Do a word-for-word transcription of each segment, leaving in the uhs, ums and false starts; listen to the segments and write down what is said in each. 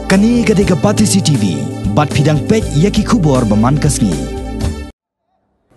Kane ka dei ka Batesi T V, bad phi dang peit ïa ki khubor ba man ka sngi.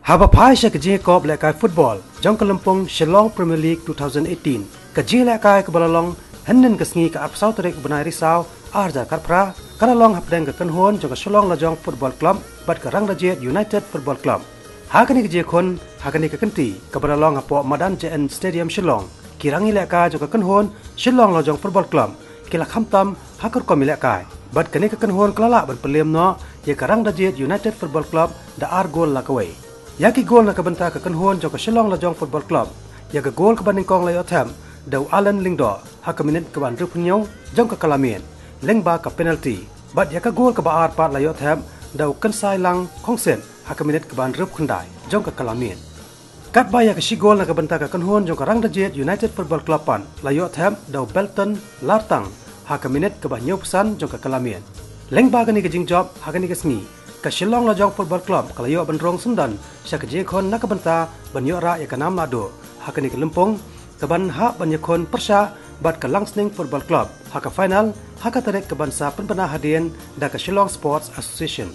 Haba phai sha ka jingïakop lehkai football jong ka lympung Shillong Premier League two thousand eighteen, ka jingïalehkai kaba la long hynnin ka sngi ka arphew saw tarik u bnai Risaw ar hajar khatphra, ka la long hapdeng ka kynhun jong ka Shillong Lajong Football Club bad ka Rangdajied United Football Club. Ha kane ka jingïakhun, ha kane ka kynti kaba la long hapoh madan J N Stadium Shillong, ki rangïalehkai jong ka kynhun Shillong Lajong Football Club ki la khamtam ha ka rukom ïalehkai. Bad kane ka kynhun ka la lah ban pynlem noh ïa ka Rangdajied United Football Club da ar gol la kawei. Ïa ki gol na ka bynta ka kynhun jong ka Shillong Lajong Football Club, ïa ka gol kaba nyngkong la ïoh thep da u Alan Lyngdoh ha ka minit kaba hynriewphew hynñiew jong ka kylla miet lyngba ka penalty. Bad ïa ka gol kaba ar pat la ïoh thep da u Kynsailang Khongsit ha ka minit kaba hynriewphew khyndai jong ka kylla miet. Katba ïa ka shi gol na ka bynta ka kynhun jong ka Rangdajied United Football Club pat la ïoh thep da u Belton Lartang ha ka minit kaba hynñiewphew san jong ka kylla miet. Lyngba kane ka jingjop ha kane ka sngi, ka Shillong Lajong Football Club ka la ïoh ban rung syndon sha ka jingïakhun na ka bynta ban ïoh rah ïa ka nam lahduh ha kane ka lympung, kaban hap ban ïakhun pyrshah bad ka Langsning Football Club ha ka final ha ka tarik kaban sa pynbna hadien da ka Shillong Sports Association.